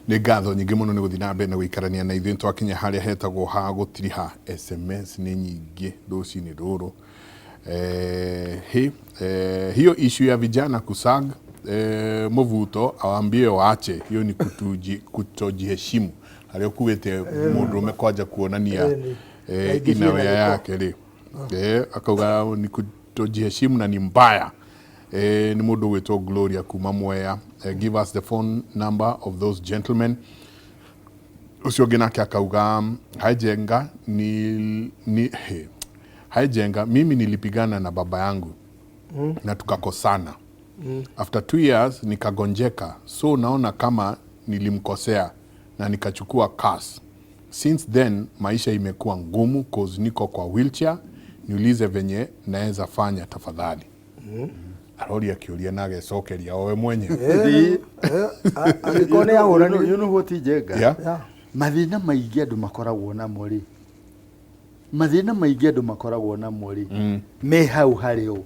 Nĩ ngatho nyingĩ mũno nĩ gũthiĩ na mbere na gũikarania na ithuĩ. Twakinya harĩa hetagwo ha gũtiriha SMS nĩ nyingĩ rũcinĩ rũrũ. Hiyo issue ya vijana kusag mũbuto awambie waache, hiyo ni kutojiheshimu. Harĩa ũkuĩte mũndũrũme kwanja kuonania Aingĩ ciĩna inawea gĩko. Yake rĩ, akauga ni kutojiheshimu na ni mbaya. Nĩ mũndũ ũgwĩtwo Gloria kuma Mwea. Give us the phone number of those gentlemen. Ũcio ũngĩ nake akauga, "Hi Jenga, ni he, hi Jenga, mimi nilipigana na baba yangu na tukakosana. After 2 years nikagonjeka, so naona kama nilimkosea na nikachukua curse. Since then maisha imekuwa ngumu cause niko kwa wheelchair. Niulize venye naweza fanya tafadhali." Aroria kĩũria na agecokeria o we mwenyewe. Angĩkorwo nĩ ahũranire. You know what, Njenga? Yeah. Yeah. Mathĩna maingĩ andũ makoragwo namo rĩ, mathĩna maingĩ andũ makoragwo namo rĩ, me hau harĩ o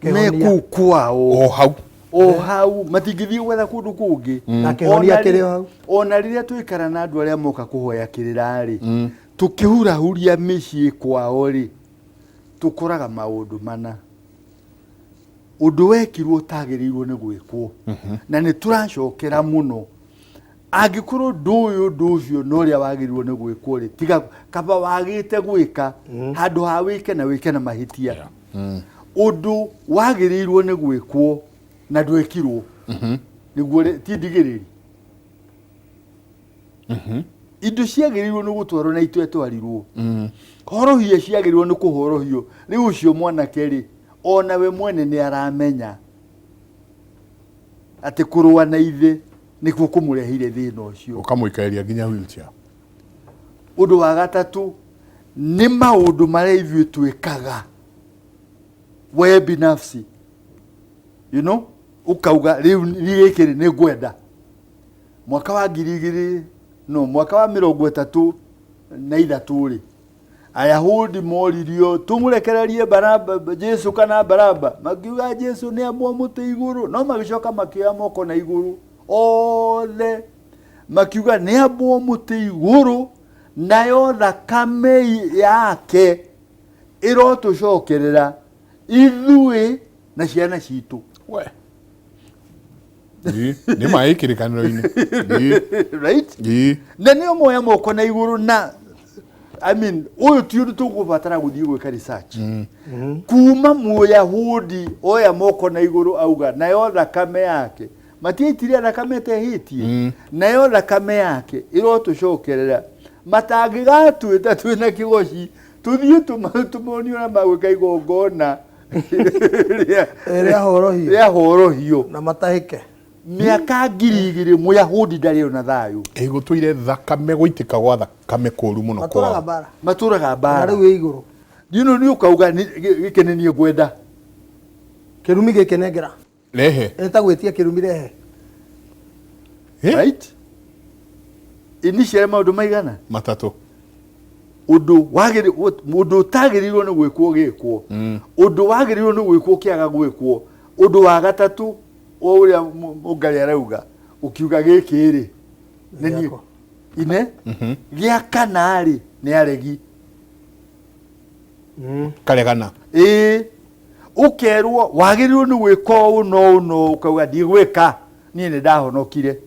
me Kĩhonia. kũu kwao. O hau. O hau, matingĩthiĩ gwetha kũndũ kũngĩ. Na kĩhonia kĩrĩ o hau. Ona rĩrĩa tũikara na andũ arĩa moka kũhoya kĩrĩra rĩ, tũkĩhurahuria mĩciĩ kwao rĩ, tũkoraga maũndũ mana ũndũ wekirwo ũtagĩrĩirwo nĩ gwĩkwo, na nĩ tũracokera mũno. Angĩkorwo ũndũ ũyũ, ũndũ ũcio na ũrĩa wagĩrĩirwo nĩ gwĩkwo rĩ, tiga kaba wagĩte gwĩka handũ ha wĩke na wĩke na mahĩtia. Ũndũ wagĩrĩirwo nĩ gwĩkwo na ndwĩkirwo nĩguo ti ndigĩrĩri indo ciagĩrĩirwo nĩ gũtwarwo na itetwarirwo, horohio ciagĩrĩirwo nĩ kũhorohio. Rĩu ũcio mwanake rĩ, ona we mwene nĩ aramenya atĩ kũrũa na ithe nĩkuo kũmũreheire thĩna ũcio. Ũkamũikaria nginya wheelchair. Ũndũ wa gatatũ nĩ maũndũ marĩa ithuĩ twĩkaga we binafsi, ũkauga rĩu nĩ gĩkĩ rĩ nĩ ngwenda mwaka wa 2000 no mwaka wa 33 rĩ, Ayahudi moririo tũmũrekererie Baraba, Jesu kana Baraba, makiuga Jesu nĩ amwo mũtĩ igũrũ, no magĩcoka makĩoya moko na igũrũ othe makiuga nĩ ambwo mũtĩ igũrũ, nayo thakame yake ĩrotũcokerera ithuĩ na ciana citũ. We. Ĩ, nĩ maĩ kĩrĩkanĩro-inĩ. Ĩ, Right? Ĩ. Na nĩo moya moko na igũrũ na I mean, ũyũ ti ũndũ tũgũbatara gũthiĩ gwĩka research. Kuma Mũyahudi oya moko na igũrũ auga nayo thakame yake, matiaitire thakame ĩtehĩtie, nayo thakame yake ĩrotũcokerera, matangĩgatwĩta twĩna kĩgoci tũthiĩ tũmonie ũrĩa magwĩka igongona rĩa horohio. Rĩa horohio. Na matahĩke. Mĩaka 2000 Mũyahudi ndarĩ ona thayũ. Ĩ, gũtũire thakame, gũitĩka gwa thakame kũru mũno matũraga kwao. Mbara. Matũraga na mbara. Rĩu ĩ igũrũ. Nĩ ũkauga gĩkĩ nĩ niĩ ngwenda. Kĩrumi gĩkĩ nengera. Rehe. Nĩ ta gwĩtia kĩrumi, rehe. Eh? Right, initially maũndũ maigana? Matatũ. Ũndũ wagĩrĩ ũndũ ũtagĩrĩirwo nĩ gwĩkwo gĩkwo, ũndũ wagĩrĩirwo nĩ gwĩkwo ũkĩaga gwĩkwo, ũndũ wa gatatũ o ũrĩa Mũngarĩ arauga, ũkiuga gĩkĩ rĩ nĩ niĩ Gĩakwa. ine gĩa kana rĩ, nĩ aregi. Karegana. Ĩĩ, ũkerwo wagĩrĩirwo nĩ gwĩka ũũ no ũũ no ũũ, ũkauga ndigwĩka, niĩ nĩ ndahonokire.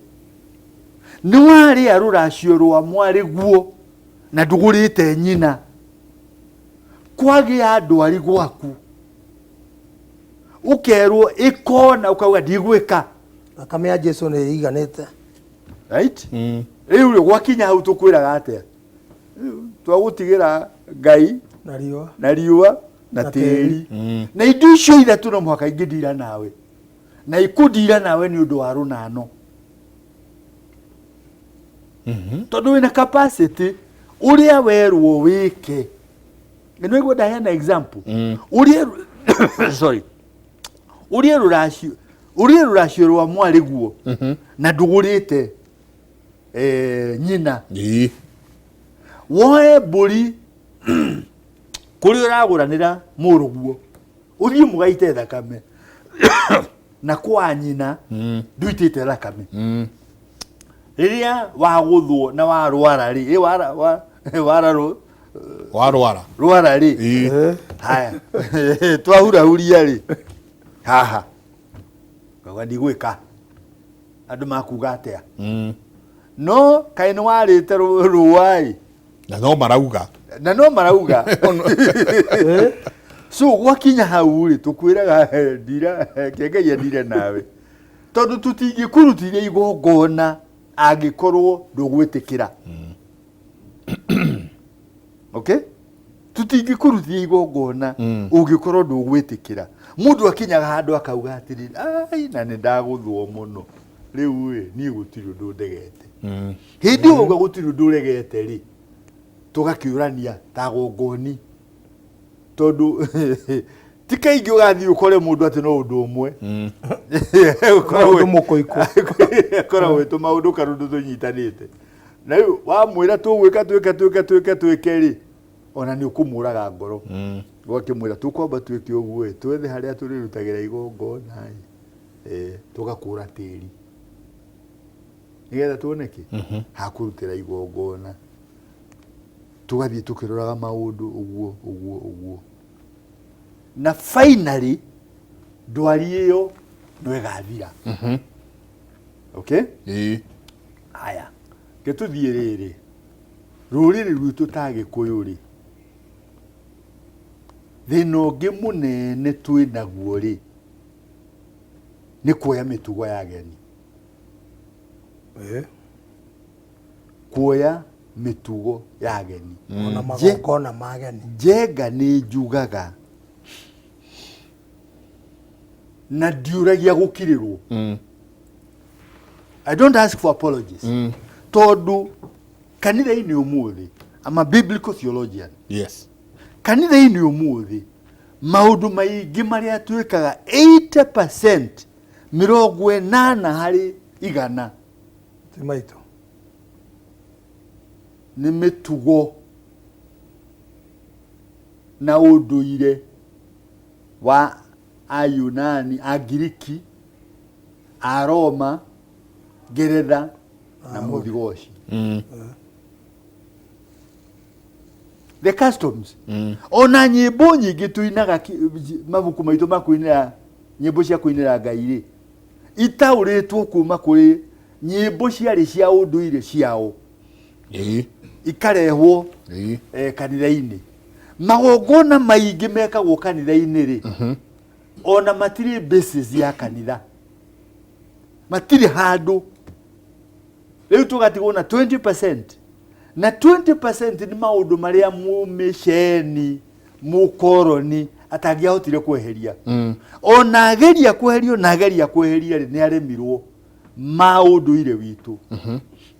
Nĩ warĩa rũracio rwa mwarĩ guo na ndũgũrĩte nyina, kwagĩa ndwari gwaku, ũkerwo ĩkona, ũkauga ndigwĩka. Thakame ya Jesu nĩ ĩiganĩte. Right, rĩu rĩ, gwakinya hau tũkwĩraga atĩa? Rĩu twagũtigĩra Ngai na riũa na riũa na na tĩri na indo icio ithatũ no mũhaka ingĩndira nawe na ikũndira nawe nĩ ũndũ wa rũnano, tondũ wĩna capacity ũrĩa werwo wĩke. Nĩ nĩguo ndaheana example ũrĩa, sorry, ũrĩa rũracio rwa mwarĩ guo na ndũgũrĩte nyina. Woe mbũri kũrĩa ũragũranĩra mũrũguo, ũthiĩ mũgaite thakame. Na kwa nyina nduitĩte thakame. Rĩrĩa wagũthwo na warwara rĩ, ĩ wara wara Warwara. Rwara rĩ. Haya, twahurahuria rĩ haha, ngauga ndigwĩka, andũ makuga atĩa? No kaĩ nĩ warĩte rũa-ĩ. Na no marauga. Na no marauga. So gwakinya hau rĩ, tũkwĩraga ndira kĩengaia ndire nawe, tondũ tũtingĩkũrutithia igongona angĩkorwo ndũgwĩtĩkĩra. Okay, tũtingĩkũrutithia igongona ũngĩkorwo ndũgwĩtĩkĩra. Mũndũ akinyaga handũ akauga atĩrĩrĩ, ai, na nĩ ndagũthwo mũno rĩu ĩ, niĩ gũtirĩ ũndũ ndegete. Hĩndĩ ĩyo uga gũtirĩ ũndũ ũregete rĩ, tũgakĩũrania ta gongoni, tondũ ti kaingĩ ũgathiĩ ũkore mũndũ atĩ no ũndũ ũmwe. Maũndũ mũkũikũ. Koragwo tũmaũndũ karũndũ tũnyitanĩte, na rĩu wamwĩra tũgwĩka twĩke twĩke twĩke twĩke rĩ, ona nĩ ũkũmũraga ngoro. Ũgakĩmwĩra tũkwamba twĩke ũguo ĩ, twethe harĩa tũrĩrutagĩra igongona ĩ, tũgakũra tĩri nĩgetha tuone kĩ hakũrutĩra igongona. Tũgathiĩ tũkĩroraga maũndũ ũguo ũguo ũguo, na finally ndwari ĩyo no ĩgathira. Okay. Haya, ke tũthiĩ rĩrĩ, rũrĩrĩ rwitũ ta Gĩkũyũ rĩ, thĩna ũngĩ mũnene twĩ naguo rĩ, nĩ kuoya mĩtugo ya ageni. Kuoya mĩtugo ya ageni. Ona magongona ma ageni. Njenga nĩ njugaga na ndiũragia gũkirĩrwo. I don't ask for apologies, tondũ kanitha-inĩ ũmũthĩ, I'm a biblical theologian, kanitha-inĩ ũmũthĩ maũndũ maingĩ marĩa twĩkaga, 80%, 80%, Ti maitũ. Nĩ mĩtugo na ũndũire wa Ayunani, Angiriki, Aroma, Ngeretha na Mũthigoci. The customs, ona nyĩmbo nyingĩ tũinaga, mabuku maitũ ma kũinĩra, nyĩmbo cia kũinĩra Ngai rĩ, itaũrĩtwo kuma kũrĩ nyĩmbo ciarĩ cia ũndũire ciao, ikarehwo kanitha-inĩ. Magongona maingĩ mekagwo kanitha-inĩ rĩ, ona matirĩ basis ya kanitha, matirĩ handũ. Rĩu tũgatigwo na 20%, na 20% nĩ maũndũ marĩa mũmĩceni mũkoroni atangĩahotire kweheria. Ona ageria kweheria, ona ageria kweheria rĩ, nĩ aremirwo ma ũndũire witũ,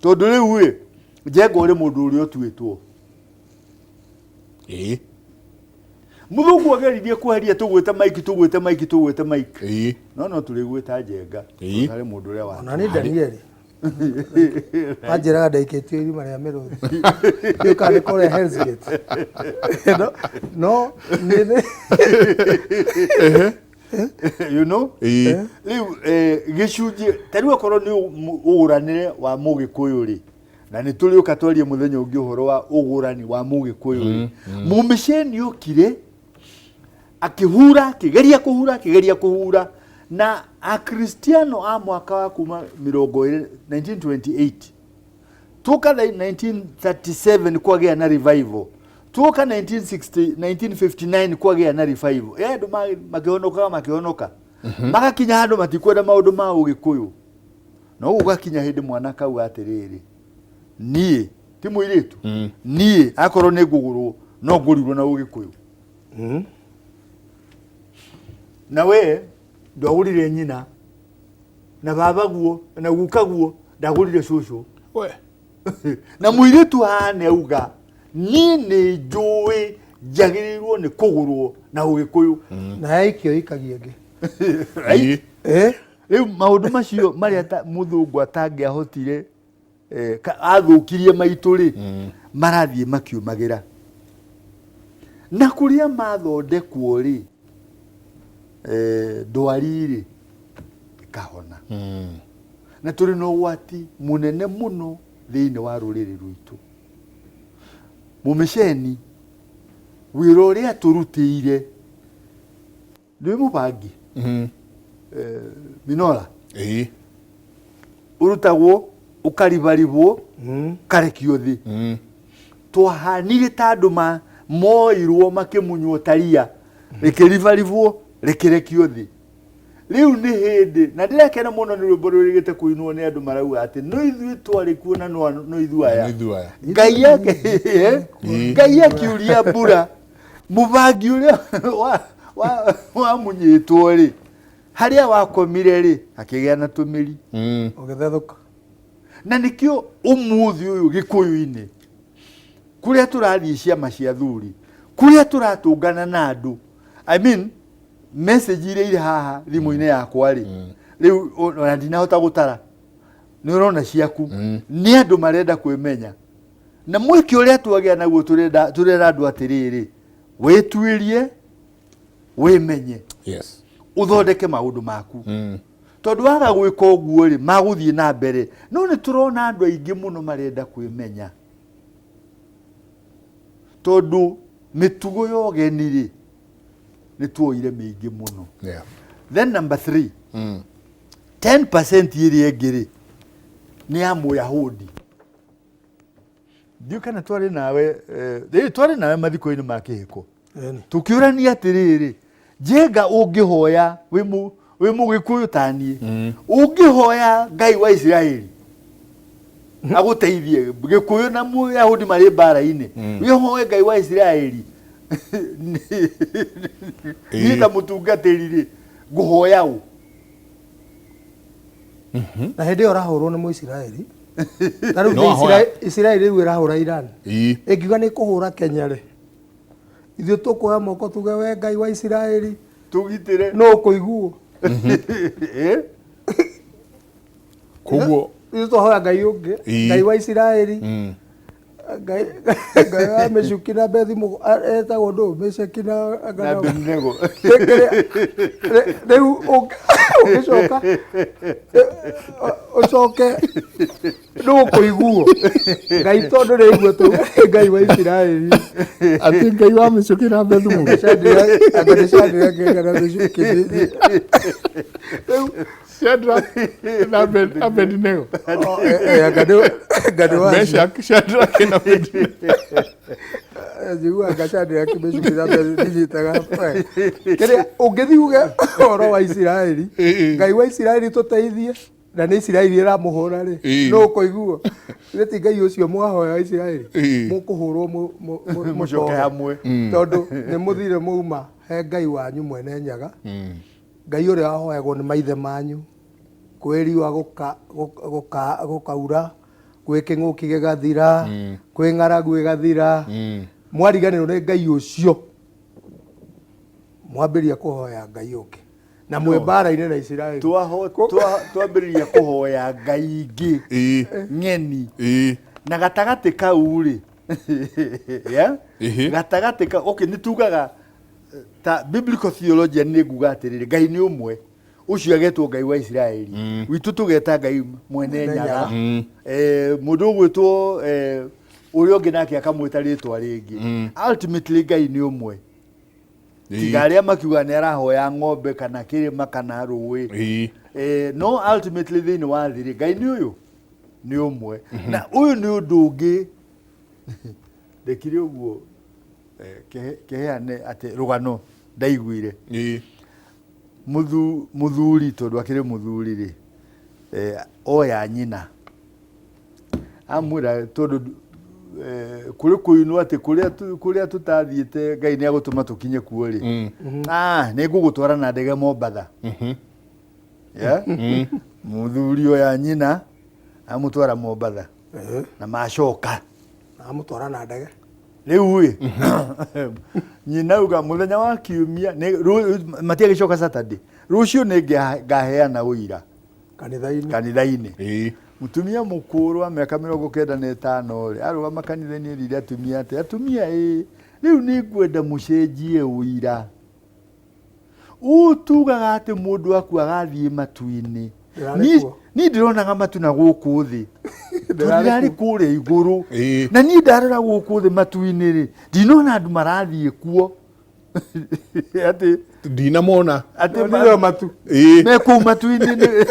tondũ rĩu ĩ, Njenga, ũrĩ mũndũ ũrĩa ũtuĩtwo. Mũthũngũ ageririe kweheria tũgwĩte Mike, tũgwĩte Mike, tũgwĩte Mike, no no tũrĩgwĩta Njenga. Tondũ harĩ mũndũ ũrĩa wa Ona nĩ Danieli manjĩraga ndaikĩtio irima rĩa mĩrũthi, ndiũĩ kana nĩ kũrĩa Hell's Gate. No, no nĩ Rĩu gĩcunjĩ ta rĩu okorwo nĩ ũgũranĩre wa Mũgĩkũyũ rĩ, na nĩ tũrĩũka twarie mũthenya ũngĩ ũhoro wa ũgũrani wa Mũgĩkũyũ rĩ, mũmĩceni okire akĩhura, akĩgeria kũhura, akĩgeria kũhura na Akristiano a mwaka wa kuma 20, 1928 tuka 1937 kwagĩa na revival, tuoka 1960, 1959 kwagĩa na revival. Andũ makĩhonokaga, makĩhonoka, magakinya handũ matikwenda maũndũ ma Ũgĩkũyũ. No gũgakinya hĩndĩ mwana kauga atĩrĩrĩ, niĩ ti mũirĩtu, niĩ akorwo nĩ ngũgũrwo no ngũrirwo na Ũgĩkũyũ. Na we ndwagũrire nyina na baba guo na guka guo, ndagũrire cũcũ. We. Na mũirĩtu hane auga, niĩ nĩ njũĩ njagĩrĩirwo nĩ kũgũrwo na Ũgĩkũyũ. Na yaikio ikagia ĩngĩ. Right? Eh? Rĩu maũndũ macio marĩa mũthũngũ atangĩahotire, athũkirie maitũ rĩ, marathiĩ makiumagĩra na kũrĩa mathondekwo rĩ, ndwari rĩ. Ĩkahona. Na tũrĩ na ũgwati mũnene mũno thĩinĩ wa rũrĩrĩ rwitũ. Mũmĩceni wĩra ũrĩa tũrutĩire nĩ mũbangi minora ũrutagwo ũkaribaribwo ũkarekio thĩ. Twahanire ta andũ moirwo makĩmunywo taria rĩkĩribaribwo rĩkĩrekio thĩ. Rĩu nĩ hĩndĩ na ndĩrakena mũno nĩ rwĩmbo rũrĩgĩte kũinwo nĩ andũ marauga atĩ no ithuĩ twarĩ kuo na no ithuĩ aya. Ngai Ngai akiuria mbura mũbangi ũrĩa wamunyĩtwo rĩ harĩa wakomire rĩ akĩgĩa na tũmĩri ũgĩthethũka. Na nĩkĩo ũmũthĩ ũyũ Gĩkũyũ-inĩ kũrĩa tũrathiĩ ciama cia thuri kũrĩa tũratũngana na andũ, I mean message iria irĩ haha thimũ-inĩ yakwa rĩ rĩu ona ndinahota gũtara, nĩ ũrona ciaku nĩ andũ marenda kwĩmenya. Na mweke ũrĩa twagĩa naguo tũrera andũ atĩrĩrĩ, wĩtuĩrie wĩmenye, ũthondeke maũndũ maku. Tondũ waga gwĩka ũguo rĩ magũthiĩ na mbere. No nĩ tũrona andũ aingĩ mũno marenda kwĩmenya tondũ mĩtugo ya ũgeni rĩ nĩ tuoire mĩingĩ mũno. Then number 3, 10% ĩrĩa ĩngĩ rĩ nĩ ya Mũyahudi. Ndiũ kana twarĩ nawe twarĩ nawe mathiko-inĩ ma kĩhiko. Tũkĩũrania atĩrĩrĩ, Njenga ũngĩhoya wĩ mũgĩkũyũ ta niĩ, ũngĩhoya Ngai wa Isiraeli agũteithie, Gĩkũyũ na Mũyahudi marĩ mbara-inĩ, wĩhoe Ngai wa Isiraeli niĩ ta mũtungatĩri rĩ ngũhoya ũ? Na hĩndĩ ĩyo ũrahũrwo nĩ Mũisiraeli. Ta rĩu Isiraeli rĩu ĩrahũra Iran. Ĩngiuga nĩ ĩkũhũra Kenya rĩ, ithuĩ tũkuoya moko tuge we Ngai wa Isiraeli tũgitĩre, no ũkũiguo. Koguo ithuĩ twahoya Ngai ũngĩ, Ngai wa Isiraeli, Ngai wa Mĩcuki na Bethi etagwo ndũ Mĩceki na Abednego. Rĩu ũngĩcoka ũcoke nũ ũkũiguo Ngai tondũ rĩigua tũ Ngai wa Isiraeli atĩ Ngai wa Mĩcuki na Bethi Mĩcuki rĩu Shadrach na Abednego. Meshach, Shadrach na Abednego. Njiguaga Shadrach, Meshach na Abednego ndinyitaga. Kĩrĩa ũngĩthiĩ uge ũhoro wa Isiraeli, Ngai wa Isiraeli tũteithie, na nĩ Isiraeli ĩramũhũra rĩ, no ũkũiguo. Githĩ ti Ngai ũcio mwahoya Isiraeli, mũkũhũrwo mũcoke hamwe, tondũ nĩ mũthire mwauma he Ngai wanyu mwene Nyaga, Ngai ũrĩa wahoyagwo nĩ maithe manyu, kwĩ riũa gũkaura, kwĩ kĩng'ũki gĩgathira, kwĩ ng'aragu ĩgathira. Mwariganĩrwo nĩ Ngai ũcio, mwambĩrĩria kũhoya Ngai ũngĩ na mwĩ mbara-inĩ na Isiraeli. Twambĩrĩria kũhoya Ngai ingĩ ng'eni na gatagatĩ kau rĩ, gatagatĩ kau, okay, nĩ tugaga ta biblical theologian nĩ nguga atĩrĩrĩ, Ngai nĩ ũmwe, ũcio agetwo Ngai wa Isiraeli, witũ tũgeta Ngai mwene Nyaga. Mũndũ ũgwĩtwo ũrĩa ũngĩ nake akamwĩta rĩtwa rĩngĩ. Ultimately Ngai nĩ ũmwe, tiga arĩa makiuga nĩ arahoya ng'ombe kana kĩrĩma kana rũĩ. No ultimately thĩinĩ wa thĩ rĩ, Ngai nĩ ũyũ nĩ ũmwe. Na ũyũ nĩ ũndũ ũngĩ ndekire ũguo kĩheane atĩ rũgano ndaiguire. Mũthuri tondũ akĩrĩ mũthuri rĩ, oya nyina amwĩra tondũ kũrĩ kũinwo atĩ kũrĩa tũtathiĩte Ngai nĩ agũtũma tũkinye kuo rĩ, nĩ ngũgũtwara na ndege Mombatha. Mũthuri oya nyina amũtwara Mombatha na macoka amũtwara na ndege. Rĩu ĩ nyina auga mũthenya wa kiumia matiagĩcoka Saturday, rũciũ nĩ ngaheana ũira kanitha-inĩ. Mũtumia mũkũrũ wa mĩaka 95 rĩ, arũgama kanitha-inĩ erire atumia atĩ, atumia ĩ, rĩu nĩ ngwenda mũcenjie ũira. Ũũ tugaga atĩ mũndũ akua agathiĩ matu-inĩ. Ndĩrarĩ Niĩ kuo. niĩ ndĩronaga matu na gũkũ thĩ. Tondũ Ndĩrarĩ ndĩrarĩ kũrĩa igũrũ. Ĩĩ. Na niĩ ndarora gũkũ thĩ matu-inĩ rĩ, ndinona andũ marathiĩ kuo. Atĩ Ndinamona. atĩ Nonire matu. Ĩĩ. me kũu matu-inĩ nĩ-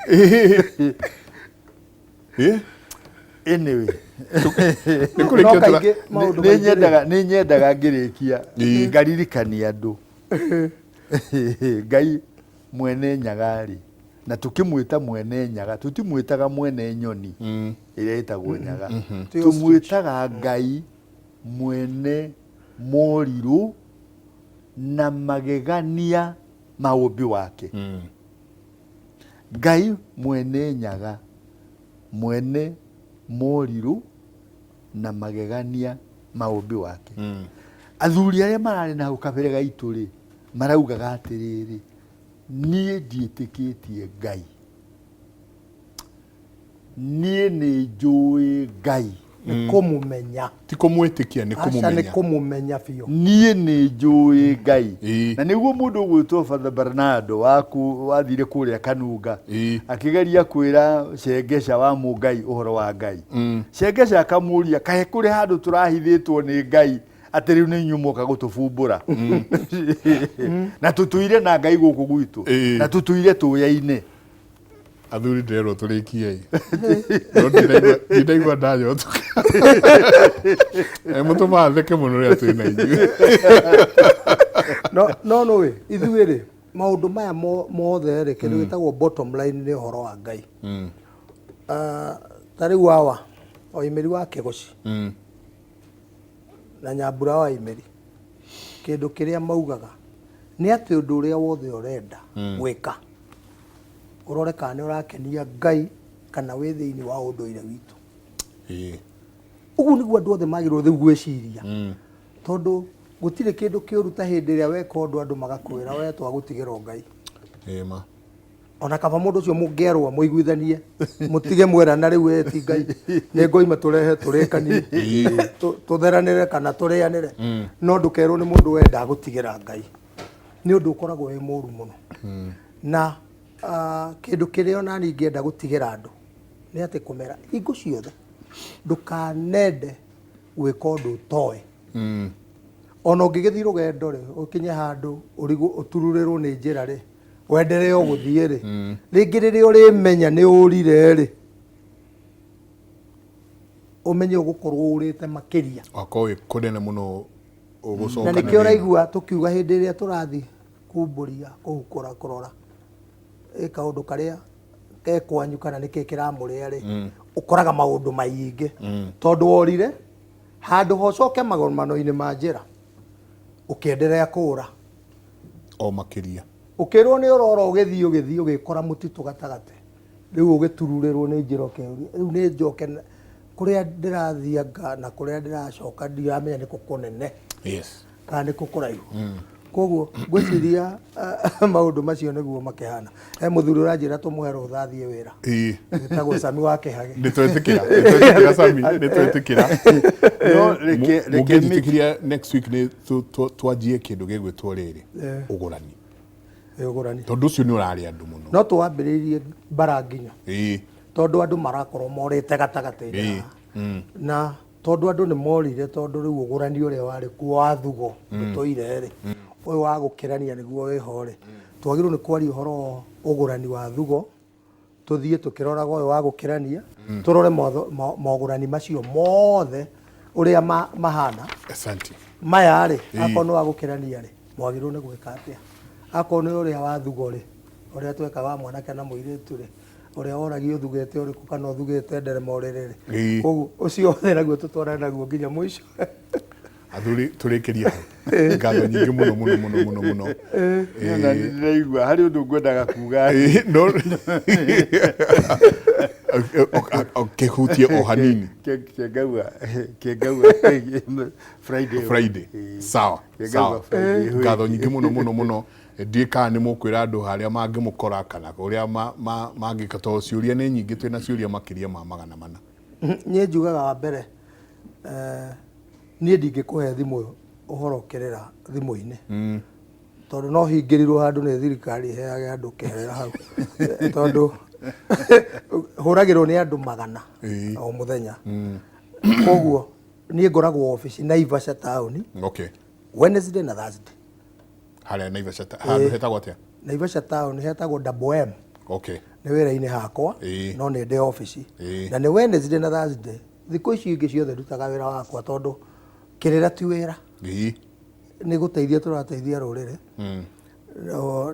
Ĩĩ. Ĩĩ. Anyway. Nĩ No kũrĩkia tũra- kaingĩ maũndũ nĩ maingĩ rĩ, nyendaga nĩ nyendaga ngĩrĩkia Ĩĩ. ngaririkania andũ Ngai mwene nyaga rĩ, na tũkĩmwĩta mwene nyaga, tũtimwĩtaga mwene nyoni ĩrĩa ĩtagwo nyaga, Ti tũmwĩtaga Ngai mwene morirũ na magegania ma ũmbi wake. Ngai mwene nyaga, mwene morirũ na magegania ma ũmbi wake. Athuri arĩa mararĩ na hau kabere gaitũ rĩ, maraugaga atĩrĩrĩ, niĩ ndiĩtĩkĩtie Ngai, niĩ nĩ njũĩ Ngai, nĩ kũmũmenya. Ti kũmwĩtĩkia, nĩ Aca nĩ kũmũmenya. kũmũmenya biũ. Niĩ nĩ njũĩ Ngai. Ĩĩ. Na nĩguo mũndũ ũgwĩtwo Father Bernardo waku wathire kũrĩa Kanunga, Ĩĩ. akĩgeria kwĩra Shengesha wa Mũngai ũhoro wa Ngai. Shengesha akamũria, kaĩ kũrĩ handũ tũrahithĩtwo nĩ Ngai atĩ rĩu nĩ inyuĩ mwoka gũtũbumbũra? Na tũtũire na Ngai gũkũ gwitũ, Ĩĩ. na tũtũire tũyaine. Athuri, ndĩrerwo tũrĩkie, no ndinaigua ndanyotoka. Mũtũmaga theke mũno rĩrĩa twĩ na inyuĩ. No no nũĩ ithuĩ rĩ, maũndũ maya mothe rĩ, kĩndũ gĩtagwo bottom line nĩ ũhoro wa Ngai. Ah, ta rĩu awa Oimĩri wa Kĩgoci na Nyambura wa Imĩri, kĩndũ kĩrĩa maugaga nĩ atĩ ũndũ ũrĩa wothe ũrenda gwĩka, ũrore kana nĩ ũrakenia Ngai kana wĩ thĩinĩ wa ũndũire witũ. Ũguo nĩguo andũ othe magĩrĩirwo rĩu gwĩciria, tondũ gũtirĩ kĩndũ kĩũru ta hĩndĩ ĩrĩa weka ũndũ andũ magakwĩra, "We twagũtigĩrwo Ngai." Ĩĩ ma. Ona kaba mũndũ ũcio mũngĩerwo mũiguithanie, mũtige mwerana rĩu, "We ti Ngai, nĩ ngoima tũrehe tũrĩkanie, tũtheranĩre kana tũrĩanĩre," no ndũkerwo nĩ mũndũ, "We ndagũtigĩra Ngai." Nĩ ũndũ ũkoragwo wĩ mũru mũno. Na kĩndũ kĩrĩa ona niĩ ingĩenda gũtigĩra andũ nĩ atĩ kũmera hingo ciothe ndũkanende gwĩka ũndũ ũtoĩ. Ona ũngĩgĩthiĩ rũgendo rĩ, ũkinye handũ ũrigwo, ũtururĩrwo nĩ njĩra rĩ, wenderee o gũthiĩ rĩ, rĩngĩ rĩrĩa ũrĩmenya nĩ ũrire rĩ, ũmenye ũgũkorwo ũrĩte makĩria. Wakorwo wĩ kũnene mũno ũgũcoka. Na nĩkĩo ũraigua tũkiuga hĩndĩ ĩrĩa tũrathiĩ kumbũria, kũhukũra, kũrora ĩ kaũndũ karĩa ke kwanyu kana nĩkĩ kĩramũrĩa rĩ, ũkoraga maũndũ maingĩ tondũ worire handũ hocoke magomano-inĩ ma njĩra ũkĩenderea kũũra. O makĩria. Ũkĩrwo nĩ ũrora, ũgĩthiĩ ũgĩthiĩ ũgĩkora mũtitũ gatagatĩ, rĩu ũgĩtururĩrwo nĩ njĩra, ũkeyũria, rĩu nĩ njoke kũrĩa ndĩrathianga na kũrĩa ndĩracoka, ndiramenya nĩ kũ kũnene kana nĩ kũ kũraihu. Koguo ngwĩciria maũndũ macio nĩguo makĩhana. He mũthuri ũranjĩra tũmũhe rũtha athiĩ wĩra, wĩtagwo Sami wa Kĩhagĩ. Nĩ twetĩkĩra, nĩ twetĩkĩra, Sami, nĩ twetĩkĩra. No reke Mũngĩnjĩtĩkĩria, next week nĩ twanjie kĩndũ gĩgwĩtwo rĩrĩ, ũgũrani. Ĩ, ũgũrani. Tondũ ũcio nĩ ũrarĩa andũ mũno. No tũwambĩrĩirie mbara nginya, tondũ andũ marakorwo morĩte gatagatĩ-inĩ haha. Na tondũ andũ nĩ morire, tondũ rĩu ũgũrani ũrĩa warĩ kuo wa thugo ndũtũire rĩ, ũyũ wa gũkĩrania nĩguo wĩho rĩ, twagĩrĩirwo nĩ kwaria ũhoro wa ũgũrani wa thugo, tũthiĩ tũkĩroraga ũyũ wa gũkĩrania, tũrore mogũrani macio mothe ũrĩa mahana. Asante. Maya rĩ, akorwo nĩ wa gũkĩrania rĩ, mwagĩrĩirwo nĩ gwĩka atĩa? Akorwo nĩ ũrĩa wa thugo rĩ, ũrĩa twekaga wa mwanake na mũirĩtu rĩ, ũrĩa woragia ũthugĩte ũrĩkũ kana ũthugĩte nderema ũrĩrĩ rĩ, koguo ũcio wothe naguo tũtwarane naguo nginya mũico. Athuri, tũrĩkĩrie hau. Ngatho nyingĩ mũno mũno mũno mũno mũno. Na nĩ ndĩraigua harĩ ũndũ ngwendaga kuga. Ĩĩ, no kĩhutie o hanini. Kĩngauga Friday. Friday. Sawa. Kĩngauga Sawa. Friday. Ngatho nyingĩ mũno mũno mũno. Ndiĩ kana nĩ mũkwĩra andũ harĩa mangĩmũkora kana ũrĩa mangĩka, tondũ ciũria nĩ nyingĩ, twĩna ciũria makĩria ma 400. Niĩ njugaga wa mbere, niĩ ndingĩkũhe thimũ. Ũhoro kĩrĩra thimũ-inĩ, tondũ no hingĩrirwo handũ nĩ thirikari ĩheage andũ kĩrĩra hau, tondũ hũragĩrwo nĩ andũ 100 o mũthenya. Koguo niĩ ngoragwo obici Naivasha taũni Wednesday na Thursday. Harĩa Naivasha handũ hetagwo atĩa? Naivasha taũni hetagwo Double M. Nĩ wĩra-inĩ hakwa, no nĩ ndĩ obici. Na nĩ Wednesday na Thursday. Thikũ ici ingĩ ciothe ndutaga wĩra wakwa, tondũ kĩrĩra ti wĩra. Nĩ gũteithia tũrateithia rũrĩrĩ.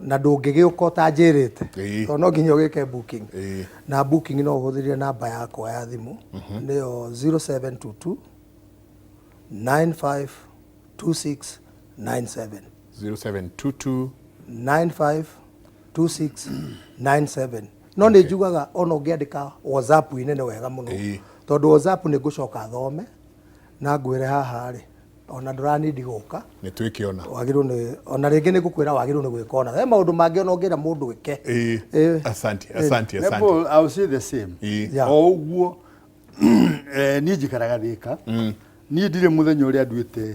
Na ndũngĩgĩũka ũtanjĩrĩte, tondũ no nginya ũgĩke booking. Na booking no ũhũthĩrire namba yakwa ya thimũ, nĩyo 0722 952697. 0722 952697. No nĩ njugaga ona ũngĩandĩka WhatsApp-inĩ nĩ wega mũno, tondũ WhatsApp nĩ ngũcoka thome na ngwĩre haha rĩ, ona ndũranindi gũka. Nĩ twĩkĩona. Wagĩrĩirwo nĩ ona rĩngĩ nĩ ngũkwĩra wagĩrĩirwo nĩ gwĩka, ona he maũndũ mangĩ ona ũngĩra mũndũ ĩke. Asante, asante, asante. Paul, I will say the same. O ũguo niĩ njikaraga Thĩka. Niĩ ndirĩ mũthenya ũrĩa nduĩte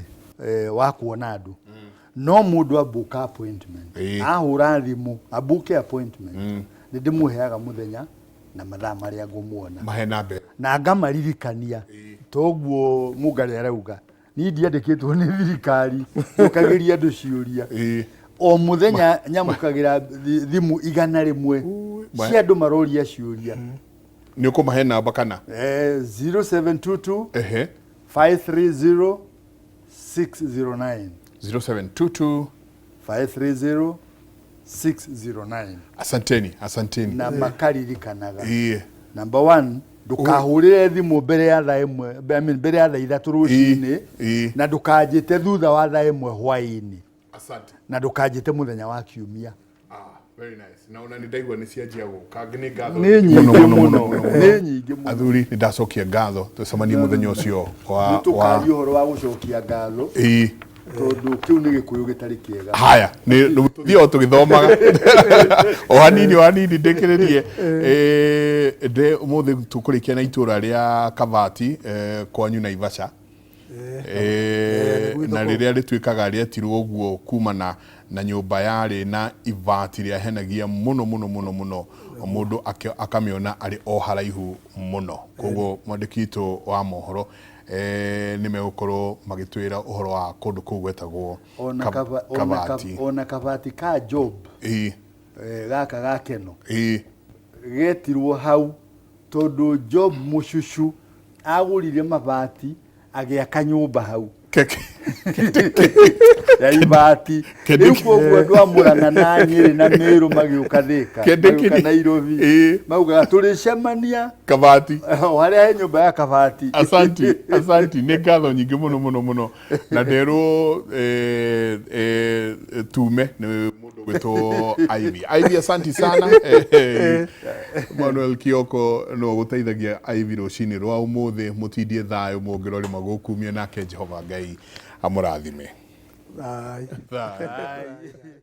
wa kuona andũ, no mũndũ ambuka appointment, ahũra thimũ ambuke appointment, nĩ ndĩmũheaga mũthenya na mathaa marĩa ngũmuona. Mahe namba. Na ngamaririkania toguo Mũngarĩ arauga, niĩ ndiandĩkĩtwo nĩ thirikari njũkagĩria andũ ciũria. O mũthenya nyamũkagĩra thimũ 100 cia andũ maroria ciũria. Nĩ ũkũmahe namba kana? 0722 530 609. 0722 530 609. Asanteni, asanteni. Na makaririkanaga. Number one, ndũkahũrĩre thimũ mbere ya thaa 1, I mean, mbere ya thaa 3 rũcinĩ, na ndũkanjĩte thutha wa thaa 1 hwaĩ-inĩ. Asante. Na ndũkanjĩte mũthenya wa kiumia. Very nice. Na ona nĩ ndaigua nĩ cianjia gũka. Nĩ ngatho Nĩ nyingĩ nyingĩ mũno, mũno. mũno, mũno. Nĩ nyingĩ mũno. Athuri, nĩ ndacokia ngatho. Tũcemanie mũthenya ũcio wa Nĩ tũkaria ũhoro wa gũcokia ngatho. Tondũ kĩu nĩ gĩkũyũ gĩtarĩ kĩega. Haya, nĩ tũthiĩ o tũgĩthomaga. O hanini, o hanini ndĩkĩrĩrie. Ndĩ ũmũthĩ tũkũrĩkia na itũũra rĩa Kabati, kwanyu Naivasha. Na rĩrĩa rĩtuĩkaga rĩetirwo ũguo kumana na nyũmba yarĩ na ibati rĩahenagia mũno mũno mũno mũno, mũndũ akamĩona arĩ o haraihu mũno. Koguo mwandĩki witũ wa mohoro nĩ megũkorwo magĩtwĩra ũhoro wa kũndũ kũu gwetagwo Kabati. Ona kabati ka Job, gaka ga Keno, getirwo hau tondũ Job Mũcucu agũrire mabati agĩaka nyũmba hau. Ya ibati. Rĩu koguo andũ a Mũrang'a na Nyĩrĩ na Mĩrũ magĩũka Thĩka, magĩũka Nairobi, maugaga tũrĩcemania Kabati. O harĩa he nyũmba ya Kabati. Asanti, asanti. Nĩ ngatho nyingĩ mũno mũno mũno. Na nderwo tume nĩ mũndũ ũgwĩtwo Ivy. Ivy, asanti sana. Manuel Kioko no gũteithagia Ivy rũcinĩ rwa ũmũthĩ. Mũtindie thayũ mũngĩrorĩ magũkumie nake Jehova Ngai amũrathime. Bye. Bye.